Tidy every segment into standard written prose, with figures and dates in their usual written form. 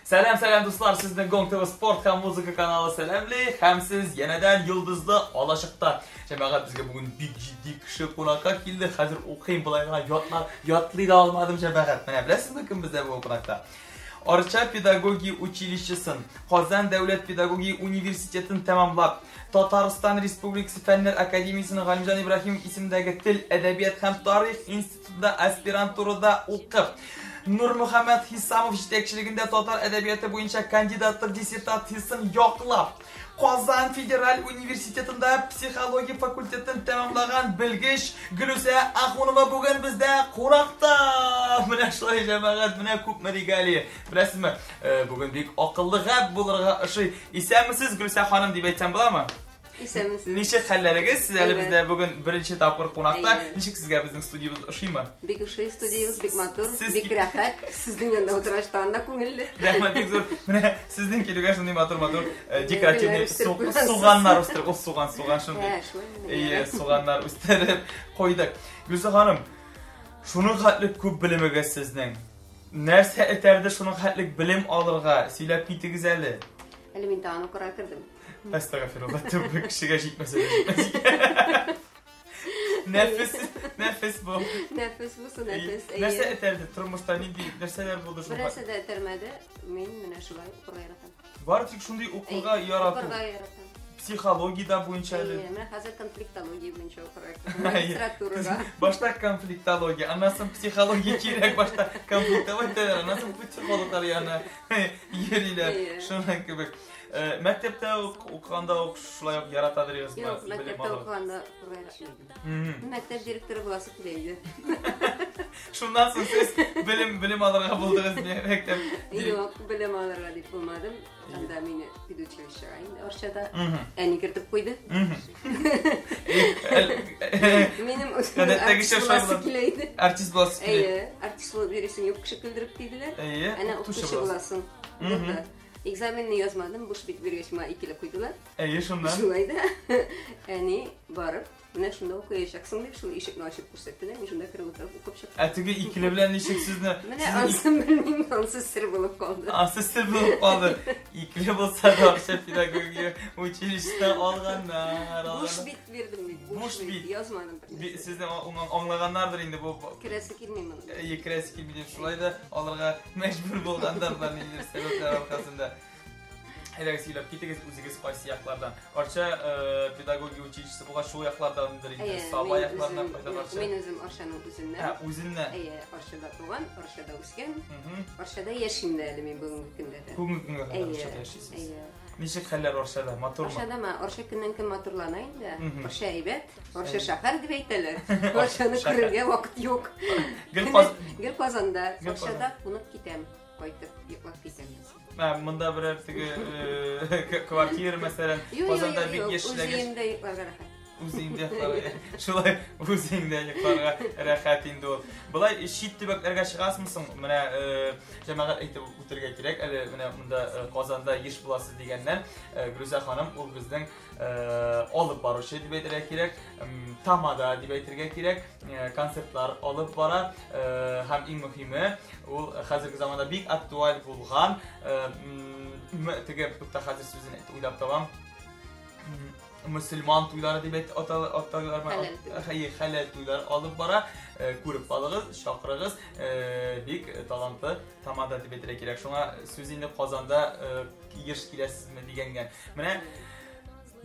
Сәлам, сәлам дуслар, сезне Гонг ТВ спорт һәм музыка каналы сәламли һәм сез янәдән йолдызлы алачыкта. Җәмәгать, безгә бүген бик җитди кеше кунакка килде. Хәзер укыйм, болай гына ятла, ятлый да алмадым җәмәгать. Менә беләсезме кем бездә бүген кунакта? Арча педагогия училищесын, Казан дәүләт педагогия университетын тәмамлап, Татарстан Республикасы Фәннәр академиясенең Галимҗан Ибраһимов исемендәге тел, әдәбият һәм тарих институтында аспирантурада укып, Нурмөхәммәт Хисамов җитәкчелегендә татар әдәбияты буенча кандидатлык диссертациясен яклап, Казан федераль университетында психология факультетын тәмамлаган белгеч Гөлүсә Ахунова бүген бездә кунакта. Менә шулай җәмәгать, менә күпме регалия. Беләсезме, э, бүген бик акыллы гәп булырга ошый. Исәнмесез, Гөлүсә ханым дип әйтсәм буламы? Исәнмесез. Ничек хәлләрегез? Сез әле бездә бүген беренче тапкыр кунакта. Әйе. Ничек сезгә безнең студиябез ошыймы? Бик ошый студиябез, бик матур, Сез бик рәхәт. Сезнең янда утыргач тагын да күңелле. Рәхмәт бик зур. Менә сезнең килүгә шундый матур-матур э, декоративный Гөлләр үстереп су- куйгансыз. суганнар үстереп, ул суган, суган шундый. Ә, шулаймы? Әйе, суганнар үстереп куйдык. Гөлсә ханым, шуның хәтле күп белемегез сезнең. Нәрсә этәрде шуның хәтле белем алырга? Сөйләп китегез әле. Әле мин тагын укырга кердем. Әстәгъфирулла, төбе кешегә җитмәсә дә җитмәс. Нәфес, нәфес бу. Нәфес булсын, нәфес. әйе. Нәрсә этәрде тормышта нинди нәрсәләр булды шул? Берәрсе дә этәрмәде. Мин менә шулай укырга яратам. Бары тик шундый укырга Әйе, ярату. Укырга яратам. Психология да буенча әле. Әйе, менә хәзер конфликтология буенча укырга кердем. Әйе. Магистратурага. Башта конфликтология, аннан соң психология кирәк, башта конфликтология, аннан соң психологлар янына йөриләр. Әйе. Шуның кебек. Э, Мәктәптә ук укыганда ук шулай ук яратадыр идегезме? Юк, белем мәктәптә алырга? укыганда укырга яратмадым. Мгм. Мәктәп директоры буласы килә иде. Шуннан соң сез белем белем алырга булдыгыз мәктәп. Юк, белем алырга дип булмадым. Анда мине педучилищега инде Арчада Мгм. әни кертеп куйды. Мгм. Минем үземнең Гадәттәгечә артист буласы шулай килә иде. Артист буласы килә. Әйе, артист булып йөрисең юк, кеше көлдереп диделәр. Әйе, Әнә укытучы укытучы буласың. буласың. Булды. Экзаменны язмадым, буш бит биргәч миңа икеле куйдылар. Әйе, шуннан. Шулай да әни барып, менә шунда укыячаксың дип, шул ишекне ачып күрсәтте дә, мин шунда кереп утырып укып чыктым. Ә теге икеле белән ничек сезне? Менә ансын белмим, ансы сер булып калды. Ансы сер булып калды. Икеле булса да Арча педагогия училищесына алганнар. Буш алганнар. бит бирдем бит, Буш буш бит. бит. Язмадым бер Би- нәрсә. Сезне аңлаганнардыр инде бу Керәсе килми моның. Әйе, керәсе килми дип шулай да алырга мәҗбүр булганнар да ниндидер сәбәпләр аркасында. Әйдәгез сөйләп китегез үзегез кайсы яклардан. Арча э, педагогия училищесы булгач шул яклардандыр инде. Әйе, Саба мин якларыннан үзем- кайдан юк, Арча? Мин үзем Арчаның үзеннән. Ә, үзеннән. Әйе, Арчада туган, Арчада үскән. Мгм. Арчада яшим дә әле мин бүгенге көндә дә. Бүгенге көнгә кадәр Әйе, Арчада яшисез. әйе. Ничек хәлләр Арчада? Матурмы? Арчада ма, Арча көннән көн матурлана инде. Мгм. Арча әйбәт, Арча шәһәр дип әйтәләр. Арчаны Шәһәр. күрергә вакыт юк. Гел Каз- Гел Казанда, Гел Арчада кунып китәм, кайтып йоклап китәм. Ә, монда берәр теге э, квартира мәсәлән, Юк, юк, Казанда юк, бик юк, еш үз эшләгәч, өемдә йокларга рәхәт. үз өеңдә йокларга. Шулай үз өеңдә йокларга рәхәт инде ул. Болай чит төбәкләргә чыгасызмы соң? Менә э, җәмәгать әйтеп үтергә кирәк, әле менә монда э, Казанда еш буласыз дигәннән, э, Гөлүсә ханым ул безнең э, алып баручы дип әйтергә кирәк, м, тамада дип әйтергә кирәк, э, концертлар алып бара э, һәм иң мөһиме, ул хәзерге заманда бик актуаль булган, э, м, теге тукта хәзер сүзен әйтеп уйлап табам. М, Мөселман туйлары дип әйт аталармы? Хәләл туйлар. Әйе, хәләл туйлар алып бара. Э, Күреп калыгыз, чакырыгыз. Э, Бик талантлы тамада дип әйтергә кирәк. Шуңа сүз инде Казанда э, еш киләсезме дигәнгә. Менә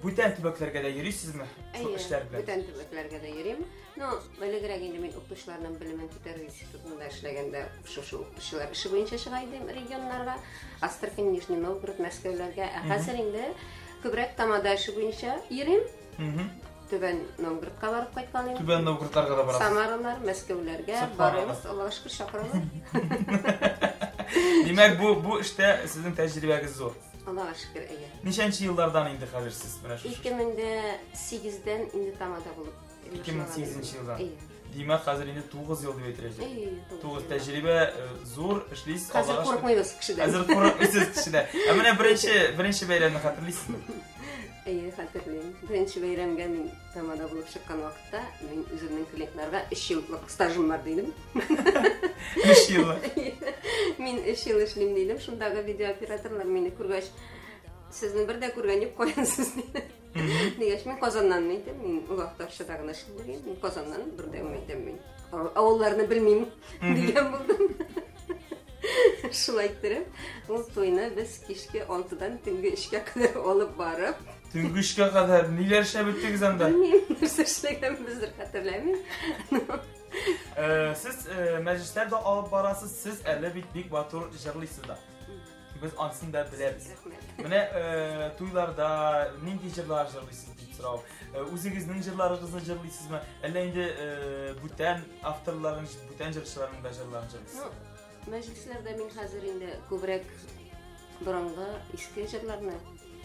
бүтән төбәкләргә дә йөрисезме шул Әйе, эшләр белән? бүтән төбәкләргә дә йөрим. Ну, элегрәк инде мин укытучыларның белемен күтәрү институтында эшләгәндә шушы укытучылар эше буенча чыга идем регионнарга, Астрахань, Нижний Новгород, Мәскәүләргә. Ә хәзер инде күбрәк тамада эше буенча йөрим. Мгм. Түбән Новгородка барып кайткан идем. Түбән Новгородтарга да барасыз. Самаралар, Мәскәүләргә Субханалла. барабыз, Аллага шөкер, чакыралар. Димәк, бу бу эштә сезнең тәҗрибәгез зур. Аллага шөкер, әйе. Ничәнче еллардан инде хәзер сез менә шушы? 2008-дән инде тамада булып. 2008 елдан. Әйе. Димәк, хәзер инде 9 ел дип әйтергә җай. Әйе, 9 тәҗрибә зур, эшлисез. Хәзер курыкмыйбыз кешедән. Хәзер курыкмыйсыз кешедән. Ә менә беренче бәйрәмне хәтерлисезме? Әйе, хәтерлим. Беренче бәйрәмгә мин тамада булып чыккан вакытта, мин үземнең клиентларга 3 еллык стажым бар дидем. 3 еллык. Мин 3 ел эшлим дидем. Шундагы видеооператорлар мине күргәч, сезне бер дә күргән юк, каян сез диде. Дигәч, мин Казаннан әйтәм, мин ул вакытта Арчада гына эшлим, мин Казаннан бер дә әйтәм мин. Авылларны белмим дигән булдым. Шулай иттереп, ул туйны без кичке 6-дан төнге 3-кә кадәр алып барып. Төнге 3-кә кадәр ниләр эшләп беттегез анда? Белмим, нәрсә эшләгәнбездер, хәтерләмим. Сез мәҗлесләр дә алып барасыз, сез әле бит бик матур җырлыйсыз да. Без ансын да беләбез. Менә туйларда нинди җырлар җырлыйсыз дип сорау. Үзегезнең җырларыгызны җырлыйсызмы? Әллә инде бүтән авторларның, бүтән җырчыларның да җырларын җырлыйсызмы? Ну, мәҗлесләрдә мин хәзер инде күбрәк борынгы иске җырларны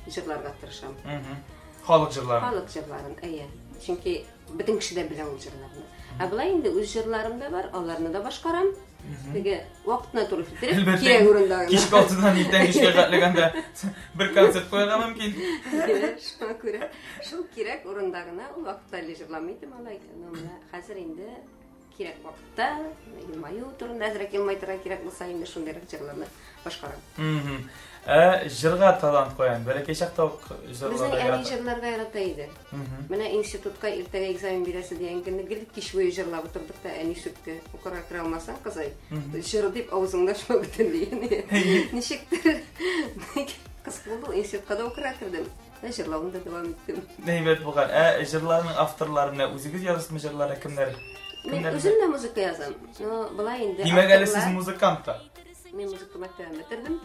җырларга тырышам. Халык җырларын. Халык җырларын, әйе. Чөнки бөтен кеше дә белә ул җырларны. Ә болай инде үз җырларым да бар, аларны да башкарам. Теге вакытына туры китереп, кирәк урында гына. Кичке алтыдан иртән кичкә хәтлегәндә бер концерт куярга мөмкин. Шуңа күрә шул кирәк урында гына ул вакытта әле җырламый идем алай. Но менә хәзер инде кирәк вакытта елмаю турында әзрәк елмайтырга кирәк булса инде шундыйрак җырларны башкарам. Ә җырга талант каян? Бәләкәй чакта ук җырларга Безнең әни җырларга ярата иде. Менә институтка иртәгә экзамен бирәсе дигән көнне гел кич буе җырлап утырдык та әни сүкте. Укырга керә алмасаң, кызый, җыр дип авызыңны ачма бөтен дигән. Ничектер кызык булды, институтка да укырга кердем. Ә җырлавын да дәвам иттем. Әйбәт булган. Ә җырларның авторлары менә үзегез язасызмы җырларны кемнәр? Мин үзем дә музыка язам. Но болай инде. Димәк, әле сез музыкант та. Мин музыка мәктәбен бетердем.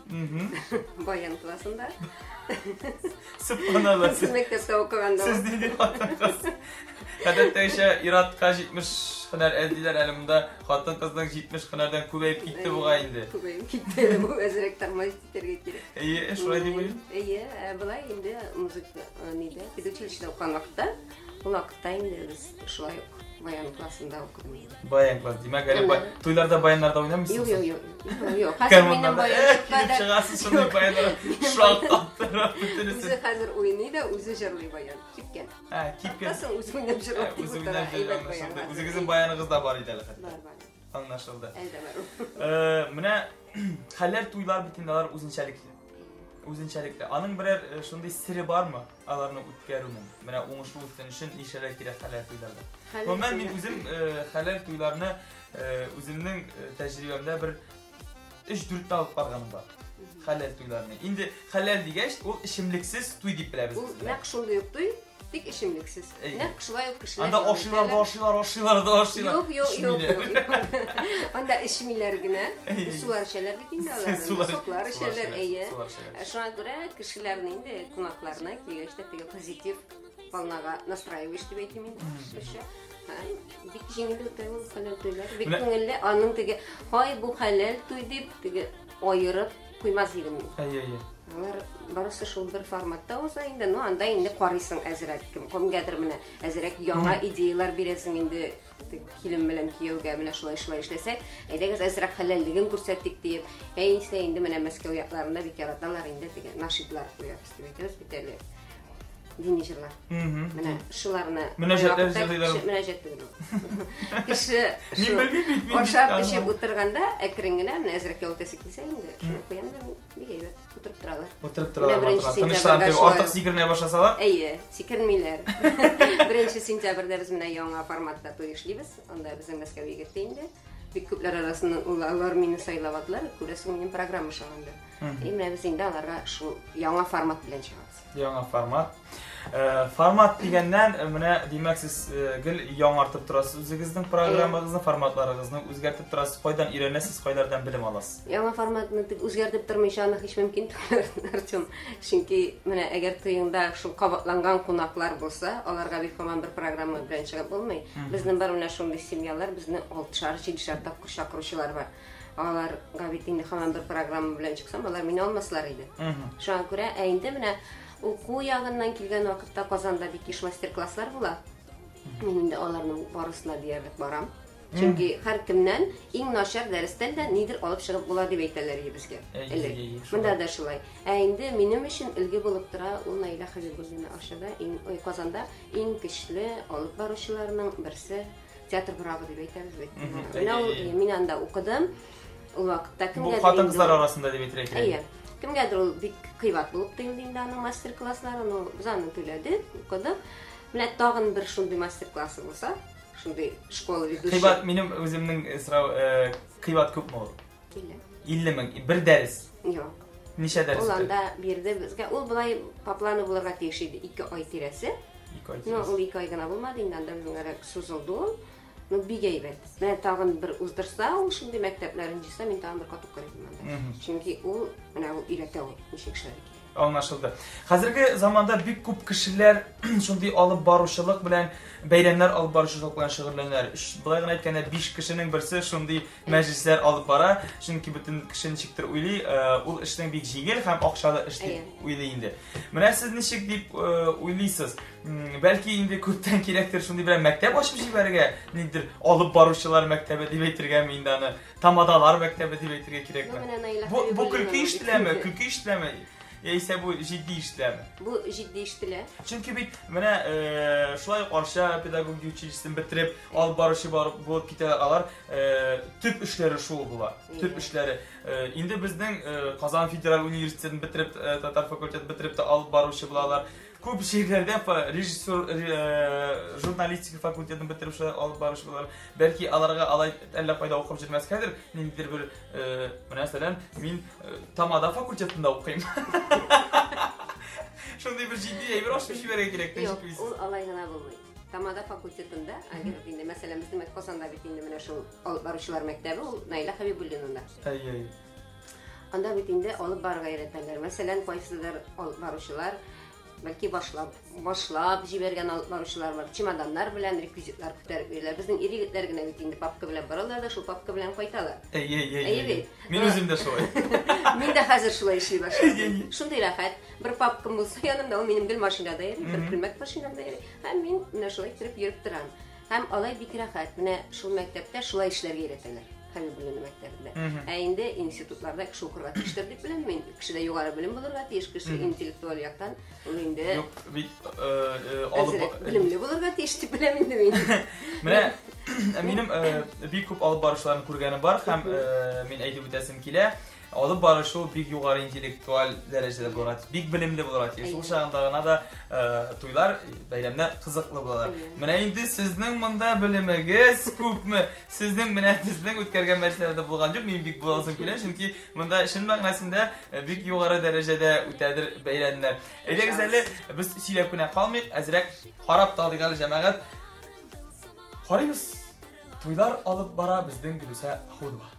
Баян классында. Субханалла. Сез мәктәптә укыганда. Сез нинди хатын-кыз? Гадәттәгечә ир-атка 70 һөнәр әз диләр, әле монда хатын-кызның 70 һөнәрдән күбәеп китте бугай инде. Күбәеп китте әле бу, әзрәк тормозить итәргә кирәк. Әйе, шулай дип уйлыйм. Әйе, болай инде музыка нидә, педучилищеда укыган вакытта, ул вакытта инде без шулай ук баян классында укыдым. Баян класс. Димәк, әле туйларда баяннарда уйнамыйсыз? Юк, юк, юк. Юк, хәзер минем баян килеп чыгасыз шундый баяннар. Шаккаттырып бөтенесен. Үзе хәзер уйный да, үзе җырлый баян. Кипкән. Ә, кипкән. Соң үзе уйнап җырлап дип утыра. Әйбәт баян. Үзегезнең баяныгыз да бар иде әле хәтта. Бар, бар. Аңлашылды. Әле дә бар. Менә хәләл туйлар бит инде алар үзенчәлекле. Үзенчәлекле. Аның берәр шундый сере бармы аларны үткәрүнең? Менә уңышлы үтсен өчен нишләргә кирәк хәләл туйларда? Гомумән мин үзем хәләл туйларны үземнең тәҗрибәмдә бер 3-4 тә алып барганым бар. Хәләл туйларны. Инде хәләл дигәч, ул эчемлексез туй дип беләбез. Ул нәкъ шундый ук туй, тик эчемлексез. Нәкъ шулай ук кешеләр. Анда ашыйлар да ашыйлар, ашыйлар да ашыйлар. Юк, юк, юк, юк. Анда эчмиләр генә. Сулар эчәләр бит инде алар. Соклар эчәләр, әйе. Шуңа күрә кешеләрне инде кунакларны килгәч тә теге позитив волнага настраиваешь дип әйтим инде. Бик җиңел үтә ул хәләл туйлар. Бик күңелле. Аның теге, һай бу хәләл туй дип теге аерып куймас идем мин. Әйе, әйе. Алар барысы шул бер форматта уза инде, но анда инде карыйсың әзрәк, кем кемгәдер менә әзрәк яңа идеялар бирәсең инде килен белән кияүгә менә шулай шулай эшләсәк, әйдәгез әзрәк хәләллеген күрсәтик диеп. Яисә инде менә Мәскәү якларында бик яраталар инде теге нашидлар куябыз дип әйтәбез бит әле. Дини җырлар. Менә шуларны мөнәҗәтләр җырлыйлар. Мөнәҗәт түгел ул. Кеше ашап эчеп утырганда әкрен генә менә әзрәк ял итәсе килсә инде, шуны куям да бик әйбәт утырып торалар. Утырып торалар. Тынычланып, артык сикеренә башласалар? Әйе, сикермиләр. 1 сентябрьдә без менә яңа форматта туй эшлибез. Анда безнең Мәскәү егете инде. Бик күпләр арасыннан алар мине сайлап алдылар. Күрәсең, минем программа ошаганда. И менә без инде аларга шул яңа формат белән чыгабыз. Яңа формат. Формат дигәннән, менә димәк сез гел яңартып торасыз үзегезнең программагызны, форматларыгызны үзгәртеп торасыз. Кайдан өйрәнәсез, кайлардан белем аласыз? Яңа форматны тик үзгәртеп тормыйча аны һич мөмкин түгел, Артем. Чөнки менә әгәр туеңда шул кабатланган кунаклар булса, аларга бит һаман бер программа белән чыгып булмый. Безнең бар менә шундый семьялар, безне 6-шар, 7-шәр тапкыр чакыручылар бар. Аларга бит инде һаман бер программа белән чыксам, алар мине алмаслар иде. Шуңа күрә, ә инде менә уку ягыннан килгән вакытта Казанда бик еш мастер-класслар була. Мин инде аларның барысына диярлек барам. Чөнки һәркемнән иң начар дәрестән дә нидер алып чыгып була дип әйтәләр иде безгә. Элек. Монда да шулай. Ә инде минем өчен өлге булып тора ул Наилә Хәбибуллина Арчада, иң Казанда иң көчле алып баручыларның берсе. Театр Браво дип әйтәбез бит. Менә ул мин анда укыдым. Ул вакытта кемгәдер Бу хатын-кызлар арасында дип әйтергә кирәк. Әйе. Кемгәдер ул бик кыйбат булып тоелды инде аның мастер-класслары, но без аны түләдек, укыдык. Менә тагын бер шундый мастер-классы булса, шундый школа ведущий. Кыйбат минем үземнең сорау, кыйбат күпме ул? 50. 50 мең. Бер дәрес. Юк. Ничә дәрес? Ул анда бирде безгә. Ул болай по плану булырга тиеш иде, 2 ай тирәсе. 2 ай. Ну, ул 2 ай гына булмады, инде анда безнең сузылды ул. Ну, бик әйбәт. Менә тагын бер уздырса, ул шундый мәктәпләрен җыйса, мин тагын бер кат укыр идем анда. Чөнки ул, менә ул өйрәтә ул, ничек эшләргә кирәк. Аңлашылды. Хәзерге заманда бик күп кешеләр шундый алып баручылык белән, бәйрәмнәр алып баручылык белән шөгыльләнәләр. Болай гына әйткәндә, 5 кешенең берсе шундый мәҗлесләр алып бара, чөнки бөтен кеше ничектер уйлый, ул эшнең бик җиңел һәм акчалы эш дип уйлый инде. Менә сез ничек дип уйлыйсыз? Бәлки инде күптән кирәктер шундый белән мәктәп ачып җибәрергә, ниндидер алып баручылар мәктәбе дип әйтергәме инде аны, тамадалар мәктәбе дип әйтергә кирәкме? Бу көлке ишетеләме? Көлке ишетеләме? Яисә бу җитди ишетеләме? Бу җитди ишетелә. Чөнки бит менә шулай ук Арча педагогия училищесын бетереп алып баручы булып китәләр алар, төп эшләре шул була. Төп эшләре. Инде безнең Казан федераль университетын бетереп, татар факультетын бетереп тә алып баручы булалар. Күп җирләрдә режиссер, журналистика факультетын бетереп шулай алып баручы булалар. Бәлки аларга алай әллә кайда укып йөрмәскәдер, ниндидер бер, менә мәсәлән, мин Тамада факультетында укыйм. Шундый бер җитди әйбер ачып җибәрергә кирәк Юк, ул алай гына булмый. Тамада факультетында, әгәр инде мәсәлән, безнең Казанда бит инде менә шул алып баручылар мәктәбе, ул Наилә Хәбибуллинада. Әйе. Анда бит инде алып барырга өйрәтәләр. Мәсәлән, кайсыдыр алып баручылар бәлки башлап җибәргән алып баручылар бар. Чемоданнар белән реквизитлар күтәреп йөриләр. Безнең ир егетләр генә бит инде папка белән баралар да, шул папка белән кайталар. Әйе. Мин үзем дә шулай. Мин дә хәзер шулай эшли башладым. Шундый рәхәт. Бер папкам булса янымда, ул минем гел машинада йөри, бер күлмәк машинамда йөри. Һәм мин менә шулай иттереп йөреп торам. Һәм алай бик рәхәт. Менә шул мәктәптә шулай эшләргә өйрәтәләр. Хәбибуллин мәктәбендә. Ә инде институтларда кеше укырга тиештер дип беләм мин. Кешедә югары белем булырга тиеш, кеше интеллектуаль яктан ул инде Юк, бит алып белемле булырга тиеш дип беләм инде мин. Менә минем бик күп алып баручыларны күргәнем бар һәм мин әйтеп үтәсем килә. Алып барышу бик югары интеллектуаль дәрәҗәдә булырга тиеш, бик белемле булырга тиеш. Шул чагында гына да туйлар, бәйрәмнәр кызыклы булалар. Менә инде сезнең монда белемегез күпме? Сезнең менә безнең үткәргән мәҗлесләрдә булган юк, мин бик буласым килә, чөнки монда чын мәгънәсендә бик югары дәрәҗәдә үтәдер бәйрәмнәр. Әйдәгез әле без сөйләп кенә калмыйк, әзрәк карап та алыйк әле, җәмәгать. Карыйбыз. Туйлар алып бара безнең Гөлүсә Ахунова.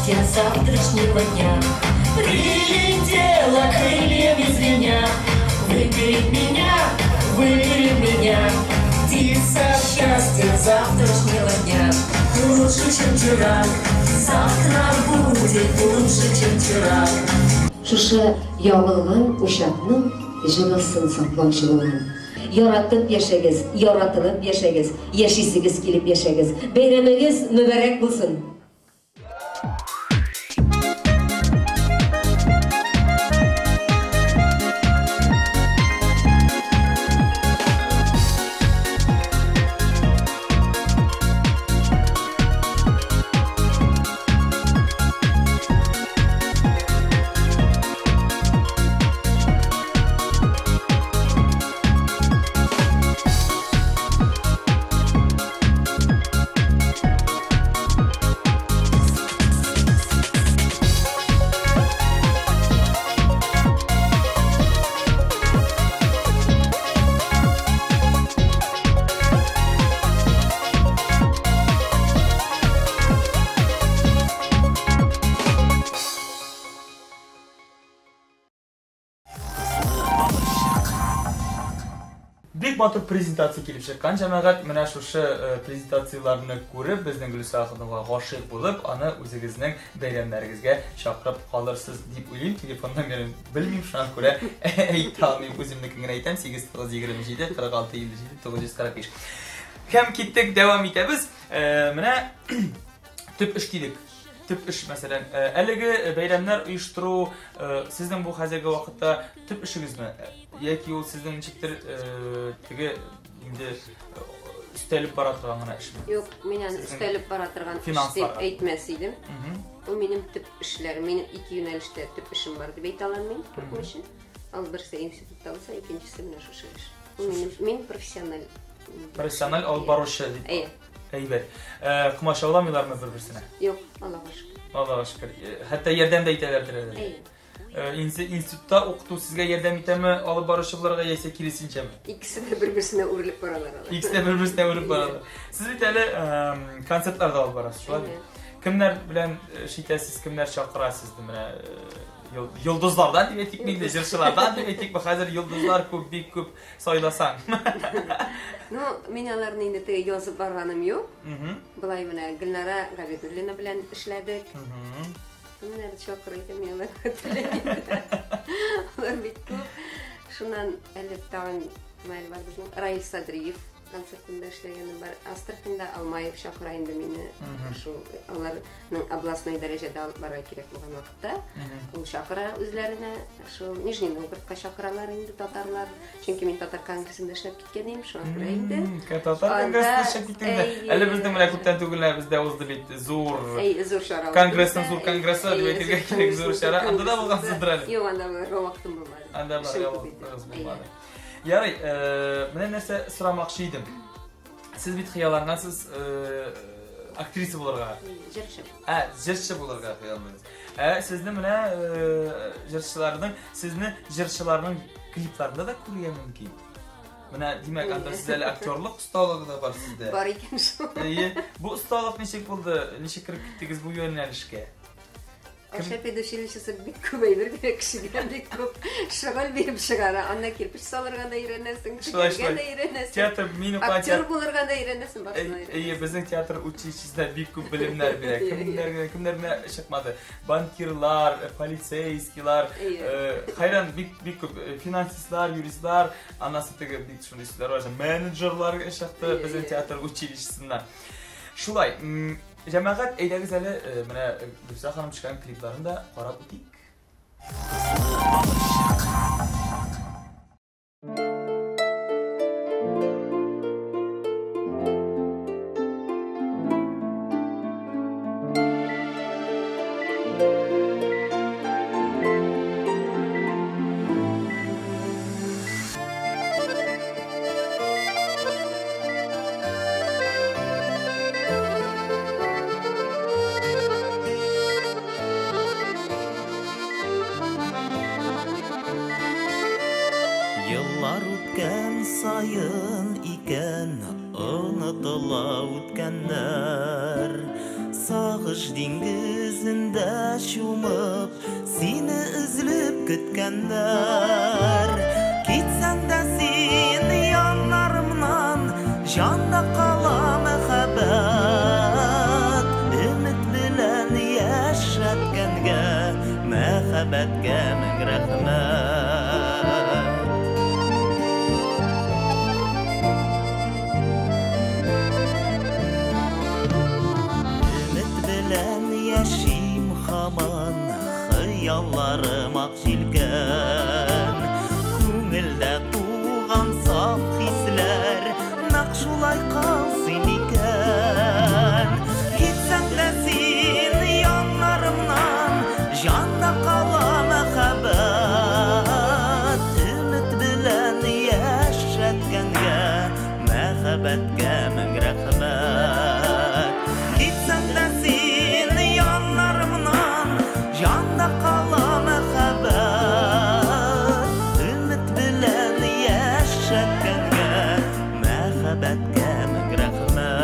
счастья завтрашнего дня. Прилетела крыльями звеня, выбери меня, выбери меня. Птица счастья завтрашнего дня. Лучше, чем вчера, завтра будет лучше, чем вчера. Шушы ягылган учакның җылысын саклаучы булган. Яратып яшәгез, яратылып яшәгез, яшисегез килеп яшәгез. Бәйрәмегез мөбарәк булсын. Бик матур презентация килеп чыккан җәмәгать. Менә шушы презентацияләрне күреп, безнең Гөлүсә ханымга гашыйк булып, аны үзегезнең бәйрәмнәрегезгә чакырып калырсыз дип уйлыйм. Телефон номерын белмим, шуңа күрә әйтә алмыйм, үземнекен генә әйтәм. 8 9 27 46 57 945. Һәм киттек, дәвам итәбез. Менә төп эш дидек. Төп эш, мәсәлән, әлеге бәйрәмнәр оештыру сезнең бу хәзерге вакытта төп эшегезме? Яки ул сезнең ничектер теге инде өстәлеп бара торган гына эшме? Юк, мин аны өстәлеп бара торган эш дип әйтмәс идем. Ул минем төп эшләрем, минем ике юнәлештә төп эшем бар дип әйтә алам мин, куркмыйча. Ул берсе институтта булса, икенчесе менә шушы эш. Ул минем, мин профессиональ. Профессиональ алып баручы дип. Әйе. Әйбәт. Комачауламыйлармы бер-берсенә? Юк, Аллага шөкер. Аллага шөкер. Хәтта ярдәм дә итәләрдер әле. Әйе. Институтта укыту сезгә ярдәм итәме алып баручы буларга яисә киресенчәме? Икесе дә бер-берсенә үрелеп баралар алар. Икесе дә бер-берсенә үрелеп баралар. Сез бит әле концертлар да алып барасыз, шулай бит? Кемнәр белән эш итәсез, кемнәр чакыра сезне менә йолдызлардан дип әйтикме инде, җырчылардан дип әйтикме? Хәзер йолдызлар күп, бик күп сайласаң. Ну, мин аларны инде теге язып барганым юк. Былай менә Гөлнара Габидуллина белән эшләдек. Кемнәр чакыра икән, мин аларны хәтерләмим. Алар бик күп. Шуннан әле тагын кем әле бар безнең? Раил Садриев концертында эшләгәнем бар. Астраханьда Алмаев чакыра инде мине. Шул аларның областной дәрәҗәдә алып барырга кирәк булган вакытта ул чакыра үзләренә. Шул Нижний Новгородка чакыралар инде татарлар. Чөнки мин татар конгрессында эшләп киткән идем, шуңа күрә инде. Татар конгрессында эшләп киттең дә. Әле безнең менә күптән түгел бездә узды бит зур зур чара. Конгрессның зур конгрессы дип әйтергә кирәк, зур чара. Анда да булгансыздыр әле. Юк, анда булырга вакытым булмады. Анда булырга вакытыгыз булмады. Ярый, менә нәрсә сорамакчы идем. Сез бит хыяллангансыз актриса булырга. Җырчы. Җырчы булырга хыялландыгыз. Сезне менә җырчыларның, сезне җырчыларның клипларында да күрергә мөмкин. Менә, димәк, анда сез әле актерлык осталыгы да бар сездә. Бар икән шул. Әйе, бу осталык ничек булды? Ничек кереп киттегез бу юнәлешкә? Аша педучилищесы бик күп әйбер бирә кешегә, бик күп шөгыль биреп чыгара. Анда кирпеч салырга да өйрәнәсең, тегәргә дә өйрәнәсең. Театр, мин укыган актер булырга да өйрәнәсең, барысына өйрәнәсең. Әйе, безнең театр училищесында бик күп белемнәр бирә. Кемнәр, кемнәр генә чыкмады. Банкирлар, полицейскийлар, хайран бик бик күп финансистлар, юристлар, аннан соң теге бик шундый сүзләр бар, менеджерлар чыкты безнең театр училищесыннан. Шулай, җәмәгать, әйдәгез әле, менә Гөлүсә ханым төшкән клипларын да карап үтик. Еллар үткән саен икән онытыла үткәннәр. Сагыш диңгезендә чумып, сине өзлеп көткәннәр. Китсәң дә син яннарымнан, җанда кала мәхәббәт. Өмет белән яшәткәнгә, мәхәббәткә мең рәхмәт. Өмет белән яшим һаман, хыялларым ак җилкән. Күңелдә туган саф хисләр нәкъ шулай калсын икән. Китсәң дә син яннарымнан, җанда кала мәхәббәт. Өмет белән яшәткәнгә, мәхәббәткә мең рәхмәт. Китсәң дә син яннарымнан, җанда кала мәхәббәт. Өмет белән яшәткәнгә, мәхәббәткә мең рәхмәт.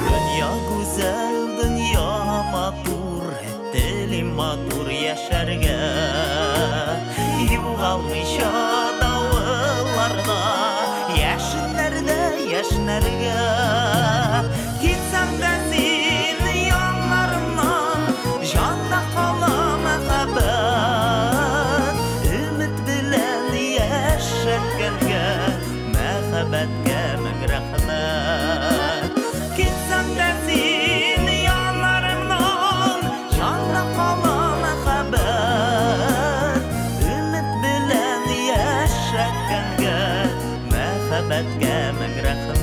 Дөнья гүзәл, дөнья матур, телим матур яшәргә. Югалмыйча давылларда, яшеннәрдә яшьнәргә. Китсәң дә син яннарымнан, җанда кала мәхәббәт. Өмет белән яшәткәнгә, мәхәббәткә мең рәхмәт. Китсәң дә син яннарымнан, җанда кала мәхәббәт. Өмет белән яшәткәнгә, мәхәббәткә мең рәхмәт.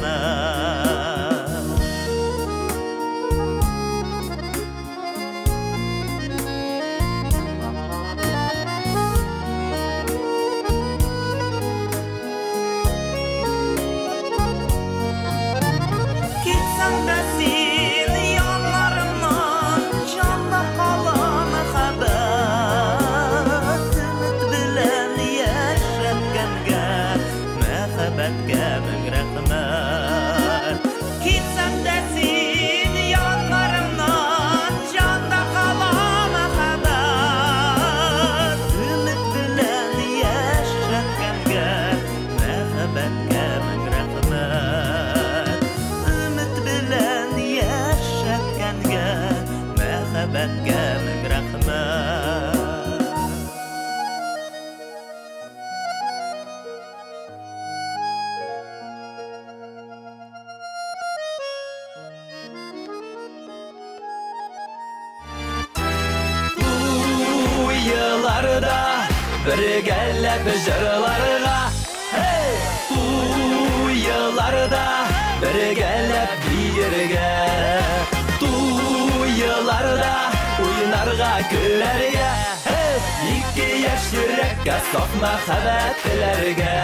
Китсәң дә син яннарымнан, җанда кала мәхәббәт. Өмет белән яшәткәнгә, мәхәббәткә мең рәхмәт. Китсәң дә син яннарымнан, җанда кала мәхәббәт. Өмет белән яшәткәнгә, мәхәббәткә мең рәхмәт. Өмет белән яшәткәнгә, мәхәббәткә мең рәхмәт. Туйларда бергәләп җырларга, hey! Туйларда бергәләп биергә, туйларда уйнарга, көләргә, hey! Ике яшь йөрәккә саф мәхәббәт теләргә.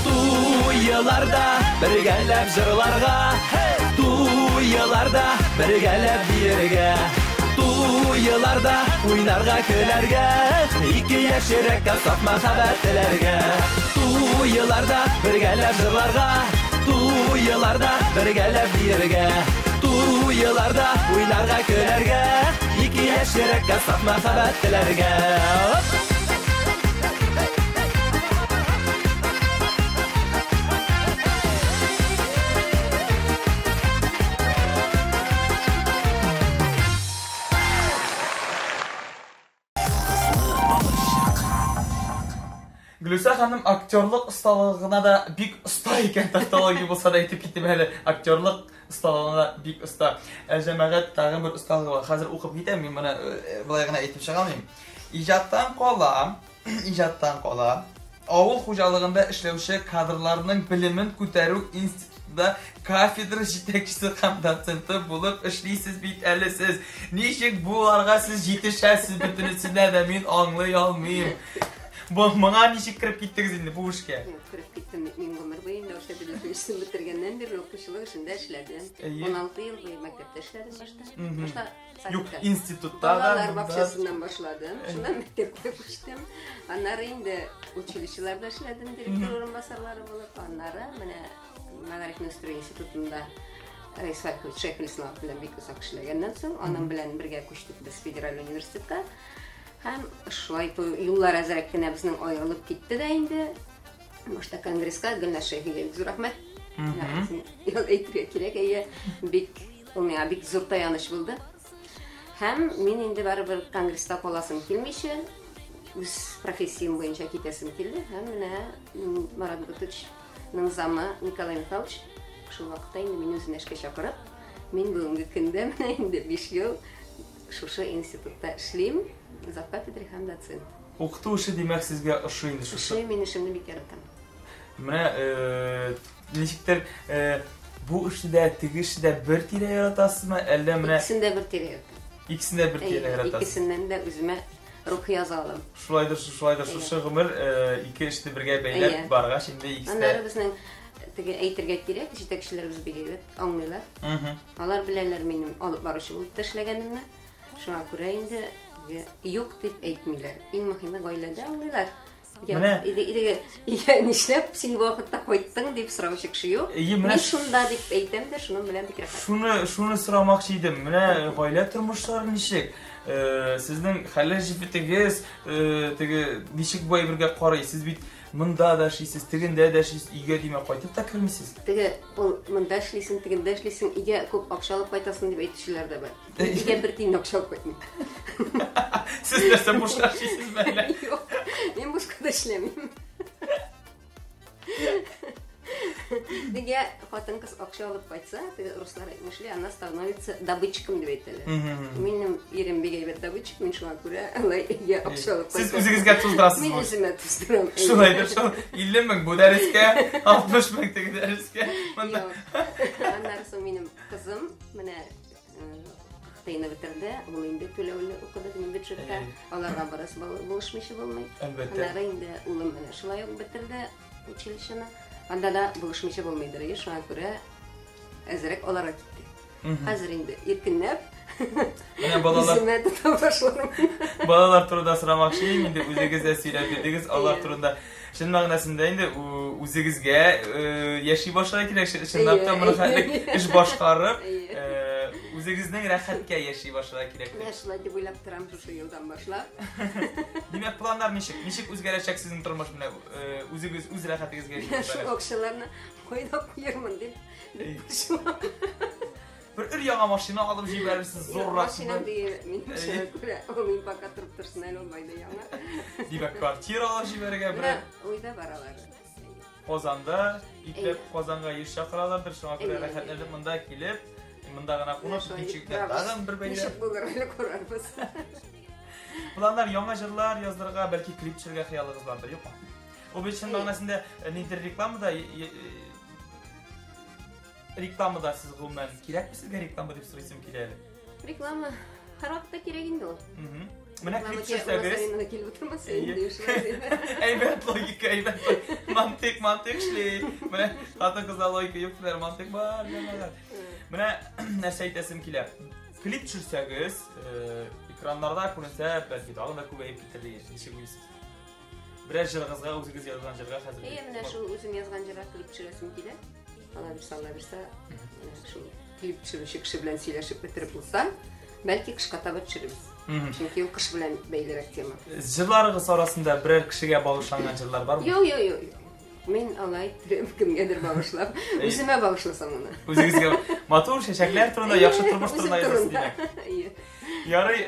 Туйларда бергәләп җырларга, hey! Туйларда бергәләп биергә, туйларда уйнарга, көләргә, ике яшь йөрәккә саф мәхәббәт теләргә. Туйларда бергәләп җырларга, туйларда бергәләп биергә, туйларда уйнарга, көләргә, ике яшь йөрәккә саф мәхәббәт теләргә. Оп! Гөлүсә ханым актерлык осталыгына да бик оста икән, тавтология булса да әйтеп киттем әле. Актерлык осталыгына да бик оста. Ә җәмәгать тагын бер осталыгы бар. Хәзер укып китәм, мин моны болай гына әйтеп чыга алмыйм. Иҗаттан кала, иҗаттан кала, авыл хуҗалыгында эшләүче кадрларның белемен күтәрү институтында кафедра җитәкчесе һәм доценты булып эшлисез бит әле сез. Ничек буларга сез җитешәсез бөтенесенә дә мин аңлый алмыйм. Бу моңа ничек кереп киттегез инде бу эшкә? Кереп киттем, мин гомер буе инде Миләүшә педучилищесын бетергәннән бирле укытучылык эшендә эшләдем. 16 ел буе мәктәптә эшләдем башта. Башта Юк, институтта да. Балалар бакчасыннан башладым. Шуннан мәктәпкә күчтем. Аннары инде училищеларда эшләдем, директор урынбасарлары булып. Аннары менә Мәгарифне үстерү институтында Рәис Фәрхович Шәйхелисламов белән бик озак эшләгәннән соң, аның белән бергә күчтек без федераль университетка. Һәм шулай юллар әзрәк кенә безнең аерылып китте дә инде. Башта конгресска Гөлназ Шәйхигә бик зур рәхмәт. Әйтергә кирәк, әйе, бик ул миңа бик зур таяныч булды. Һәм мин инде барыбер конгресста каласым килмичә, үз профессиям буенча китәсем килде. Һәм менә Марат Бутовичның замы Николай Михайлович шул вакытта инде мине үзенә эшкә чакырып, мин бүгенге көндә менә инде 5 ел шушы институтта эшлим, завкафедра һәм доцент. Укыту эше, димәк, сезгә ошый инде шушы. Ошый, мин эшемне бик яратам. Менә ничектер бу эшне дә, теге эшне дә бер тирә яратасызмы, әллә менә Икесен дә бер тирә яратам. Икесен дә бер тирә яратасыз. Икесеннән дә үземә рухи яза алам. Шулайдыр, шулайдыр, шушы гомер ике эшне бергә бәйләп баргач, инде икесе дә. Аннары безнең теге әйтергә кирәк, җитәкчеләребез бик әйбәт аңлыйлар. Алар беләләр минем алып баручы булып та эшләгәнемне. Шуңа күрә инде юк дип әйтмиләр. Иң мөһиме гаиләдә аңлыйлар. Менә Иде нишләп син бу вакытта кайттың дип сораучы кеше юк. Мин шунда дип әйтәм дә, шуның белән бик рәхәт. Шуны сорамакчы идем. Менә гаилә тормышлары ничек? Сезнең хәләл җефетегез теге ничек бу әйбергә карый? Сез бит монда да эшлисез, тегендә дә эшлисез, өйгә димәк кайтып та кермисез. Теге ул монда эшлисең, тегендә эшлисең, өйгә күп акча алып кайтасың дип әйтүчеләр дә бар. Өйгә бер тиен акча алып кайтмыйм. Сез нәрсә бушка эшлисезме әллә? Юк, мин бушка да эшләмим. Нигә хатын-кыз акча алып кайтса, теге руслар әйтмешли, она становится добытчиком дип әйтәләр. Минем ирем бик әйбәт добытчик, мин шуңа күрә алай өйгә акча алып кайтам. Сез үзегезгә туздырасыз. Мин үземә туздырам. Шулайдыр шул. 50 мең бу дәрескә, 60 мең теге дәрескә. Монда. Аннары соң минем кызым менә КХТИны бетерде, ул инде түләүле укыды минем бюджетта. Аларга бераз булышмыйча булмый. Әлбәттә. Аннары инде улым менә шулай ук бетерде училищены. Анда да булышмыйча булмыйдыр, шуңа күрә әзрәк аларга китте. Хәзер инде иркенләп Менә балалар үземә тота башладым. Балалар турында сорамакчы идем, инде үзегез дә сөйләп бирдегез алар турында. Чын мәгънәсендә инде үзегезгә яши башларга кирәк, чынлап та моны хәтлек эш башкарып, үзегезнең рәхәткә яши башларга кирәк. Менә шулай дип уйлап торам шушы елдан башлап. Димәк, планнар ничек? Ничек үзгәрәчәк сезнең тормыш менә үзегез үз рәхәтегезгә яши башлагач? Шул акчаларны кайда куярмын дип борчылам. Бер өр яңа машина алып җибәрерсез, зуррак. Машина диye мин шуңа күрә ул мин пока торып торсын әле ул байда яңа. Димәк, квартира алып җибәрергә бер. Уйда бар алар. Казанда, ипләп Казанга еш чакыралардыр, шуңа күрә рәхәтләнеп монда килеп, монда гына кунып, ничек тә тагын бер бәйләм. Ничек булыр әле күрербез. Планнар яңа җырлар язырга, бәлки клип төшерергә хыялыгыз бардыр, юкмы? Ул бит чын мәгънәсендә ниндидер рекламада рекламада сез гомумән кирәкме сезгә реклама дип сорыйсым килә әле. Реклама һәрвакытта кирәк инде ул. Менә клип төшерсәгез. Килеп утырмаса инде шулай. Әйбәт логика, әйбәт. Мантык, мантык эшли. Менә хатын-кызда логика юк, диләр, мантык бар, җәмәгать. Менә нәрсә әйтәсем килә. Клип төшерсәгез, экраннарда күренсә, бәлки тагын да күбәеп китер дигән. Ничек уйлыйсыз? Берәр җырыгызга, үзегез язган җырга хәзер. Әйе, менә шул үзем язган җырга клип төшерәсем килә. Алла бирсә, Алла бирсә, шул клип төшерүче кеше белән сөйләшеп бетереп булса, бәлки кышка таба төшерербез. Чөнки ул кыш белән бәйлерәк тема. Җырларыгыз арасында берәр кешегә багышланган җырлар бармы? Юк, юк, юк. Мин алай иттереп кемгәдер багышлап, үземә багышласам гына. Үзегезгә матур чәчәкләр турында, яхшы тормыш турында язасыз, димәк. Ярый,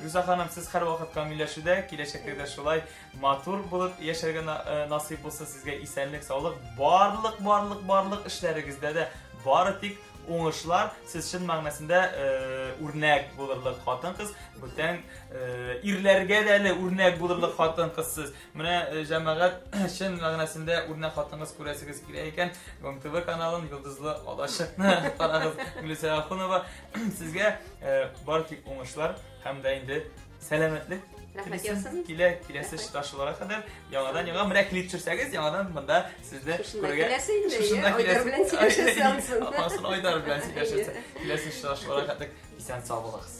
Гүзәл ханым, сез һәрвакыт камилләшүдә, киләчәктә дә шулай матур булып яшәргә насыйп булсын сезгә, исәнлек, саулык, барлык, барлык, барлык эшләрегездә дә бары тик уңышлар. Сез чын мәгънәсендә үрнәк булырлык хатын-кыз, бүтән ирләргә дә әле үрнәк булырлык хатын-кыз сез. Менә җәмәгать чын мәгънәсендә үрнәк хатын-кыз күрәсегез килә икән, Гом ТВ каналын, Йолдызлы алачыкны карагыз. Гөлүсә Ахунова, сезгә бары тик уңышлар һәм дә инде Сәламәтлек. Рәхмәт яусын. Килә, киләсе очрашуларга кадәр яңадан яңа менә клип төшерсәгез, яңадан монда сезне Шушында киләсе инде, иә, Айдар белән сөйләшәсе ансын. Ансын Айдар белән сөйләшәсе. Киләсе очрашуларга кадәр исән сау булыгыз.